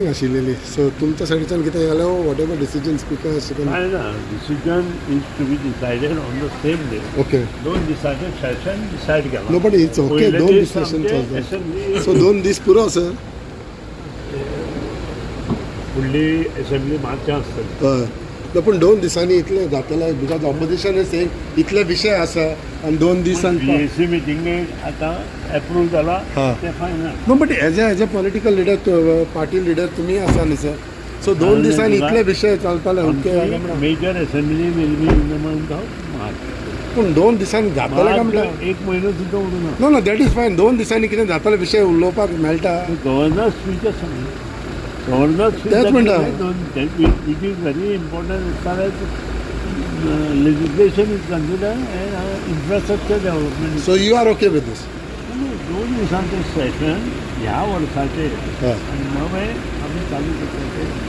आशिल्ली. सो तुमच्या सायडीच्यान कितें जाल्यार, what ever decision speaker काय ना, decision is to be decided on the same day. दोन दिसाचें सेशन डिसायड केलां. No, but it's okay, पयले दोन दीस दीस session आमचे चलता. assembly सो 2 दीस पुरो सर. फुडली असेंब्ली मार्चा आसतली. हय, ना, पूण 2 दिसांनी इतलें जातलें? Because opposition is saying इतले विशय आसा आनी 2 दिसान पीएसी मिटिंगेक आतां एप्रूव जाला ते final. No, but as a political leader, party leader तुमी आसा न्ही सर, सो 2 दिसांनी इतले विशय चलताले, okay? Major assembly will be in the month of March. पूण 2 दिसांनी जातले काय म्हटल्यार? एक म्हयनो सुद्दां उरूना. No, that is fine. 2 दिसांनी कितें जातलें, विशय उलोवपाक मेळटा? गव्हर्नर स्पीच आसा न्ही, गव्हर्नर तेच म्हणटा. Speech, which is very important as far as legislation is consider and infrastructure development. So you are okay with this? 2 दिसांचें Seshan ह्या वर्साचें हय. आनी नवें आमी चालू करपाचें.